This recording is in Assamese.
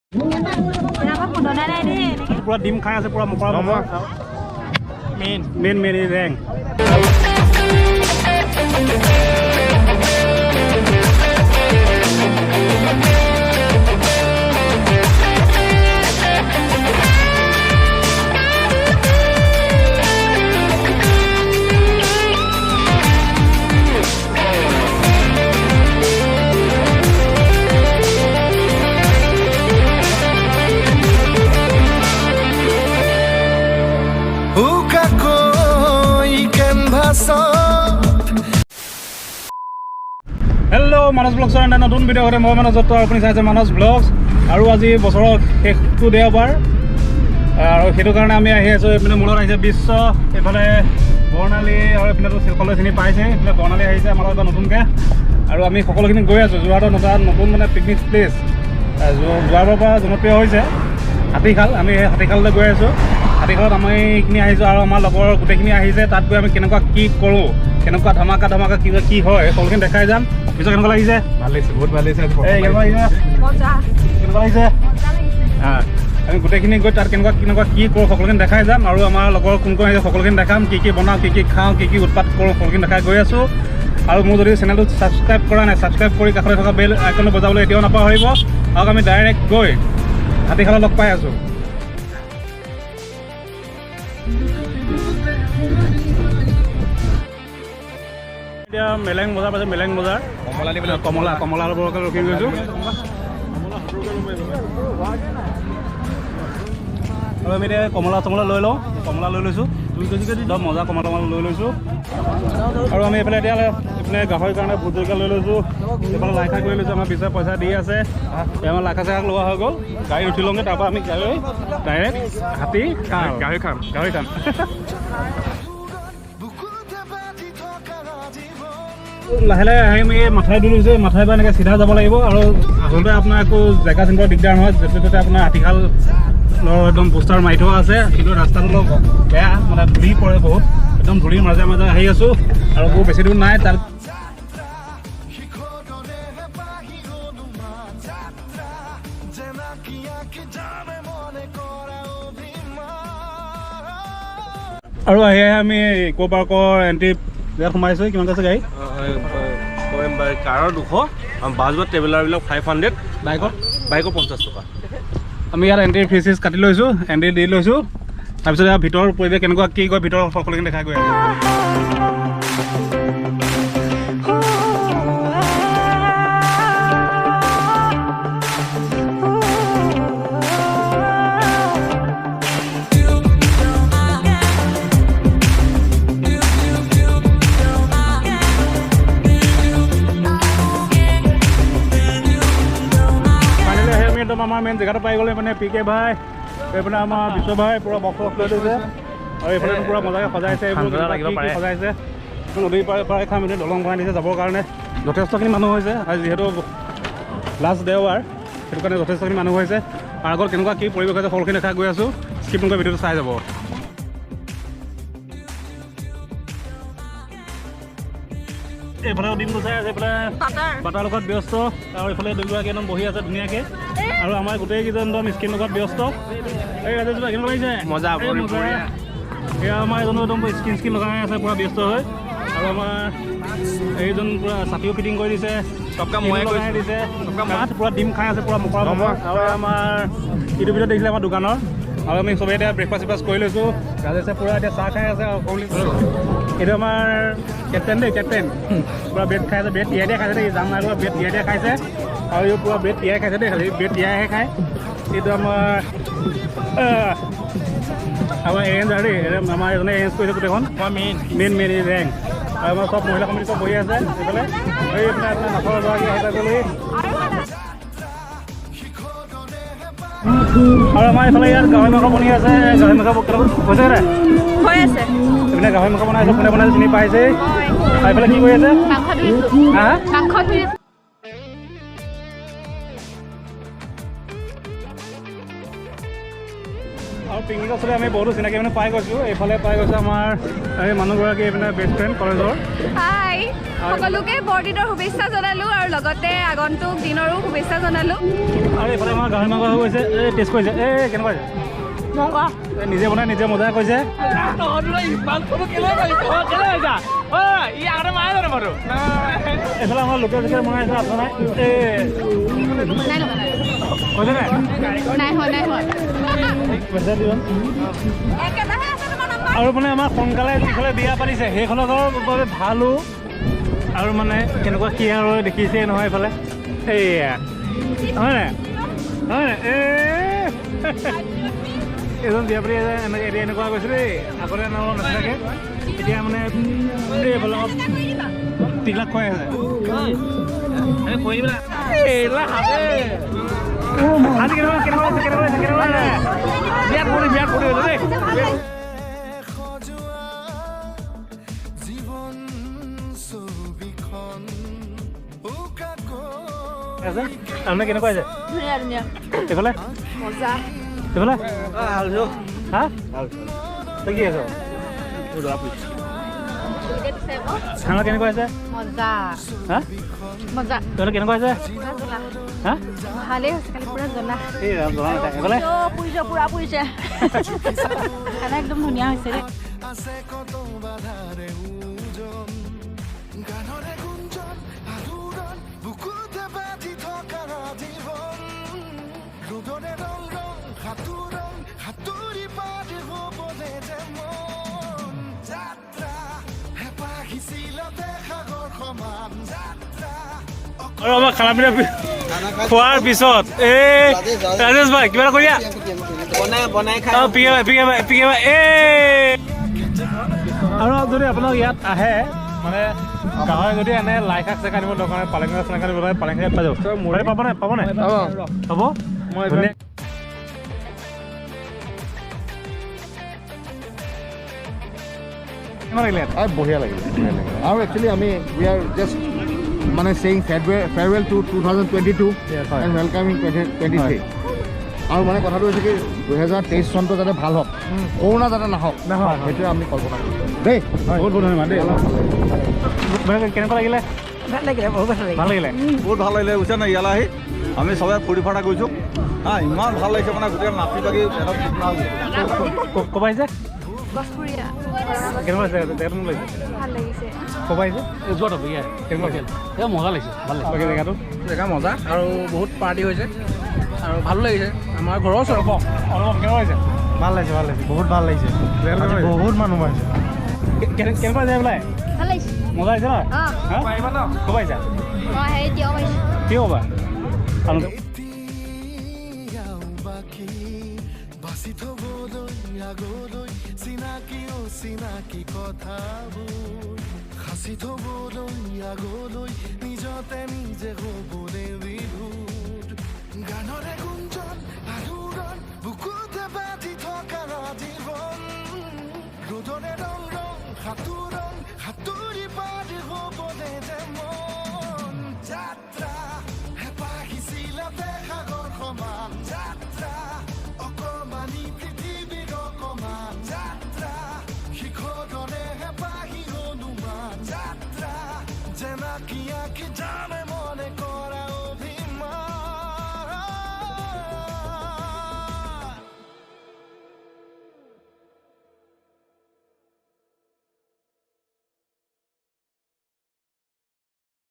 পুৰা ডিম খাই আছে, পুৰা মকৰা মকৰা। মেইন মেইন মেইন এই ৰেং। উকাকৈ কেনভাছত। হেল্ল' মানস ব্লগছৰ এটা নতুন ভিডিঅ' সৈতে মই মানস দত্ত, আপুনি চাইছে মানস ব্লগছ। আৰু আজি বছৰৰ শেষটো দেওবাৰ আৰু সেইটো কাৰণে আমি আহি আছোঁ। এইপিনে মূলত আহিছে বিশ্ব, এইফালে বৰ্ণালী আৰু এইপিনেতো সকলোৱে চিনি পাইছে। এইফালে বৰ্ণালী আহিছে আমাৰ লগত এইবাৰ নতুনকৈ আৰু আমি সকলোখিনি গৈ আছোঁ যোৰহাটৰ নতুন মানে পিকনিক প্লেচ, যোৱাবাৰৰ পৰা জনপ্ৰিয় হৈছে হাতীখাল। আমি সেই হাতীখাললৈ গৈ আছোঁ। হাতীখালত আমি এইখিনি আহিছোঁ আৰু আমাৰ লগৰ গোটেইখিনি আহিছে। তাত গৈ আমি কেনেকুৱা কি কৰোঁ, কেনেকুৱা ধামাকা ধামাকা কি কি হয়, সকলোখিনি দেখাই যাম। পিছত কেনেকুৱা লাগিছে? ভাল লাগিছে, বহুত ভাল লাগিছে। এই কেনেকুৱা লাগিছে? মজা। কেনেকুৱা লাগিছে? মজা লাগিছে। আমি গোটেইখিনি গৈ তাত কেনেকুৱা কেনেকুৱা কি কৰোঁ সকলোখিনি দেখাই যাম আৰু আমাৰ লগৰ কোন কোন আহিছে সকলোখিনি দেখাম। কি কি বনাওঁ, কি কি খাওঁ, কি কি উৎপাত কৰোঁ, সকলোখিনি দেখাই গৈ আছোঁ। আৰু মোৰ যদি চেনেলটো ছাবস্ক্ৰাইব কৰা নাই, ছাবস্ক্ৰাইব কৰি কাষতে থকা বেল আইকনটো বজাবলৈ এতিয়াও নাপাহৰিব। আৰু আমি ডাইৰেক্ট গৈ হাতীখালত লগ পাই আছোঁ। এতিয়া মেলেং বজাৰ পাইছোঁ, মেলেং বজাৰ। কমলা নিবলৈ। কমলা কমলা ল'বৰ ৰখি গৈছোঁ আৰু আমি এতিয়া কমলা চমলা লৈ লওঁ। কমলা লৈ লৈছোঁ, 2 কেজিকৈ একদম মজা কমলা চমলা লৈ লৈছোঁ। আৰু আমি এইফালে এতিয়া এইপিনে গাহৰিৰ কাৰণে ভোট জলকীয়া লৈ লৈছোঁ, এইফালে লাই শাক লৈ লৈছোঁ। আমাৰ পিছে পইচা দি আছে। এই আমাৰ লাই শাক চাই লোৱা হৈ গ'ল। গাড়ী উঠি লওঁগৈ, তাৰপৰা আমি গাড়ী ডাইৰেক্ট হাতী খাম। গাহৰি খাম। গাহৰি খাম। বুকুতে বাজি থকা জীৱন। লাহে লাহে আহি আমি এই মাথাই দি লৈছোঁ। মাথাই পৰা এনেকৈ চিধা যাব লাগিব আৰু আচলতে আপোনাৰ একো জেগা চিনিব দিগদাৰ নহয়। য'তে ত'তে আপোনাৰ হাতীখালৰ একদম পোষ্টাৰ মাৰি থোৱা আছে। কিন্তু ৰাস্তাটো অলপ বেয়া, মানে ধূলি পৰে বহুত। একদম ধূলিৰ মাজে মাজে আহি আছোঁ আৰু বহুত বেছি দূৰ নাই তাত। শিখৰে হেঁপাহি হনুমান যাত্ৰা জেনাকি আঁকি যামে মনে কৰা অভিমান। আৰু আহি আহি আমি ইক' পাৰ্কৰ এণ্ট্ৰি জেগাত সোমাইছোঁ। কিমান আছে গাড়ী? কাৰৰ 200, বাছ বা ট্ৰেভেলাৰবিলাক 500। বাইকত? বাইকৰ 50 টকা। আমি ইয়াত এণ্ট্ৰি ফিজ চিজ কাটি লৈছোঁ, এণ্ট্ৰি দি লৈছোঁ। তাৰপিছত ইয়াৰ ভিতৰৰ পৰিৱেশ কেনেকুৱা কি কয়, ভিতৰৰ সকলোখিনি দেখাই গৈ আছোঁ। ফাইনেলি আহি আমি একদম আমাৰ মেইন জেগাটো পাই গ'লে। মানে পি কে ভাই, এইফালে আমাৰ বিশ্ব ভাই পূৰা বক্স বক্স লৈ লৈছে আৰু এইফালে পূৰা মজাকৈ সজাইছে। এইবোৰ ঠাণ্ডা কেনেকুৱা লাগিব কি কি পাৰে। সজাইছে। নদীৰ পাৰে পাৰে খাম। এতিয়া দলং বনাই দিছে, যাবৰ কাৰণে যথেষ্টখিনি মানুহ হৈছে আৰু যিহেতু লাষ্ট দেওবাৰ, সেইটো কাৰণে যথেষ্টখিনি মানুহ হৈছে। পাৰ্কত কেনেকুৱা কি পৰিৱেশ হৈছে সকলোখিনি দেখাই গৈ আছোঁ। স্কিপ নকৰি ভিডিঅ'টো চাই যাব। এইফালে ডিম গুচাই আছে, এইফালে বাটাৰ। বাটাৰ লগত ব্যস্ত আৰু এইফালে দুগৰাকী একদম বহি আছে ধুনীয়াকৈ আৰু আমাৰ গোটেইকেইজন একদম স্কিন লগত ব্যস্ত। এই ৰাজেশ ভাই, কেনেকুৱা লাগিছে? মজা, এই মজা। বঢ়িয়া। এয়া আমাৰ এজনো একদম স্কিন স্কিন লগাই আছে, পূৰা ব্যস্ত হৈ। আৰু আমাৰ এইজন পূৰা ছাতিও ফিটিং কৰি দিছে। চব কাম ময়ে লগাই কৰিছোঁ। দিছে। চব কাম। কাঠ পূৰা ডিম খাই আছে, পূৰা মকৰা মকৰা। আৰু আমাৰ ইটো ভিডিঅ' দেখিলে আমাৰ দোকানৰ। আৰু আমি চবেই এতিয়া ব্ৰেকফাষ্ট চেকফাষ্ট কৰি লৈছোঁ। ৰাজেশে পূৰা এতিয়া চাহ খাই আছে। আৰু এইটো আমাৰ কেপ্টেইন দেই, কেপ্টেইন পূৰা ব্ৰেড খাই আছে। ব্ৰেড তিয়াই দিয়া খাইছে দেই, জাম নাই লগা, ব্ৰেড তিয়াই দিয়া খাইছে। আৰু এই পূৰা ব্ৰেড তিয়াই খাইছে দেই, খালি ব্ৰেড তিয়াইহে খায়। এইটো আমাৰ এৰেঞ্জাৰ দেই। আমাৰ এজনে এৰেঞ্জ কৰিছে গোটেইখন। আমাৰ মেইন। মেইন মেইন এই ৰেং। আৰু আমাৰ চব মহিলা কমিটি চব বহি আছে এইফালে। এই এইফালে আপোনাৰ নাচৰ এগৰাকী আহি পাই গ'লহি। আৰু আমাৰ এইফালে ইয়াত গাহৰি মাংস বনি আছে। গাহৰি মাংস কেনেকুৱা হৈছে নে? হৈ আছে। এইপিনে গাহৰি মাংস বনাই আছে, কোনে বনাইছে চিনি পাইছে। আৰু এইফালে কি কৰি আছে? মাংস ধুইছো। হা? মাংস ধুই আছো। আৰু পিকনিকৰ ওচৰতে আমি বহুতো চিনাকি মানুহ পাই গৈছোঁ। এইফালে পাই গৈছোঁ আমাৰ এই মানুহগৰাকী, এইপিনে বেষ্ট ফ্ৰেণ্ড কলেজৰ। হাই সকলোকে, বৰদিনৰ শুভেচ্ছা জনালোঁ আৰু লগতে আগন্তুক দিনৰো শুভেচ্ছা জনালোঁ। আৰু এইফালে আমাৰ গাহৰি মাংস হৈ গৈছে। এই টেষ্ট কৰিছে। এই কেনেকুৱা হৈছে? এই নিজে বনাই নিজে মজা কৈছে। এইফালে আমাৰ লোকেল চোকেল বনাই আছে, আপোনাৰ এই নাই লগা। হৈছে নাই? নাই হোৱা, নাই হোৱা। পইচা দিবন। একেটাহে আছে তোমাৰ নাম্বাৰ। আৰু মানে আমাৰ সোনকালে যিফালে বিয়া পাতিছে, সেইখনৰ বাবে ভালো। আৰু মানে কেনেকুৱা কি আৰু দেখিছে নহয় এইফালে, এইয়া হয় নাই? হয় নাই? এই এজন বিয়া পাতি আছে, এনেকৈ এতিয়া এনেকুৱা কৈছে দেই। আগতে এনেকুৱা নাছিলাকে, এতিয়া মানে এইফালে অলপ টিকলাক খুৱাই আছে। আজি কেনেকুৱা কেনেকুৱা লাগিছে? কেনেকুৱা লাগিছে? কেনেকুৱা লাগিছে? বিৰাট ফূৰ্তি, বিৰাট ফূৰ্তি হৈছে দেই। সজোৱা জীৱন ছবিখন আছে আপোনাৰ, কেনেকুৱা হৈছে? ধুনীয়া ধুনীয়া। এইফালে? মজা। এইফালে হা, তই কি আছ? খানা কেনেকুৱা হৈছে? মজা। হা? মজা। তহঁতৰ কেনেকুৱা হৈছে? পুৰা জ্বলা। হা? ভালেই হৈছে, খালি পুৰা জ্বলা। এই ৰাম, জ্বলা নাথাকে। এইফালে? পুৰিছে, পুৰা পুৰিছে। খানা একদম ধুনীয়া হৈছে দেই। আছে কত বাধাৰে ওজন, গানৰে গুঞ্জন, আলোড়ন বুকুতে বাজি থকা জীৱন, ৰ'দৰে ৰং ৰং সাঁতোৰং সাঁতুৰি পাৰ হ'বলে যে মন। যাত্ৰা হেঁপাহিছিলতে সাগৰ সমান যাত্ৰা। আৰু আমাৰ খানা পিনা খোৱাৰ পিছত এই ৰাজেশ ভাই, কিবা এটা কৰি দিয়া। অ, পিকে ভাই, পিকে ভাই, পিকে ভাই, এই আৰু যদি আপোনালোক ইয়াত আহে, মানে গাহৰি যদি এনে লাই শাক চাক আনিব দৰকাৰ নাই, পালেং শাক চাক আনিব দৰকাৰ নাই, পালেং শাক পাই যাব। পাব নাই? পাব নাই? হ'ব। ধুনীয়া। কেনেকুৱা লাগিলে ইয়াত? আৰু বঢ়িয়া লাগিলে, বঢ়িয়া লাগিলে। আৰু একচুৱেলি আমি we are just মানে saying farewell to 2022 and welcoming 2023। আৰু মানে কথাটো হৈছে কি, 2023 চনটো যাতে ভাল হওক, কৰোণা যাতে নাহক, সেইটোৱে আমি কল্পনা কৰিছোঁ দেই। বহুত বহুত ধন্যবাদ দেই। ভাই, কেনেকুৱা লাগিলে? ভাল লাগিলে, বহুত ভাল লাগিলে। ভাল লাগিলে। বহুত ভাল লাগিলে, বুজিছা নাই? ইয়ালৈ আহি আমি চবে ফূৰ্তি ফাৰ্তা কৰিছোঁ। হা, ইমান ভাল লাগিছে, মানে গোটেই নাচি বাগি একদম ফুটনা হৈ গৈছে। ক'ৰ পৰা আহিছে? গছপুৰীয়া। কেনেকুৱা লাগিছে? জেগাটো কেনেকুৱা লাগিছে? ভাল লাগিছে। ক'ৰ পৰা আহিছে? যোৱাটো ইয়াত। কেনেকুৱা লাগিছে? এই মজা লাগিছে, ভাল লাগিছে। বাকী জেগাটো? জেগা মজা আৰু বহুত পাৰ্টি হৈছে আৰু ভালো লাগিছে। আমাৰ ঘৰৰ ওচৰৰ। অনুপম, কেনেকুৱা লাগিছে? ভাল লাগিছে, ভাল লাগিছে, বহুত ভাল লাগিছে। জেগাটো আজি কেনেকুৱা লাগিছে? বহুত মানুহ আহিছে। কেনেকুৱা যায় বোলে? ভাল লাগিছে। মজা আহিছে নহয়? অঁ। হা? ক'ৰ পৰা আহিছা? মই হেৰি তিয়হ পাইছোঁ। কি ক'বা? এতিয়াও বাকী বাচি থবলৈ আগলৈ চিনাকি অচিনাকি কথাবোৰ সাঁচি থবলৈ আগলৈ, নিজতে নিজে হ'বলৈ বিভোৰ, গানৰে গুঞ্জন, আলোড়ন বুকুতে বাজি থকা জীৱন, ৰ'দৰে ৰং ৰং সাঁতোৰং সাঁতুৰি পাৰ হ'বলে যে মন। যাত্ৰা হেঁপাহিছিলতে সাগৰ সমান।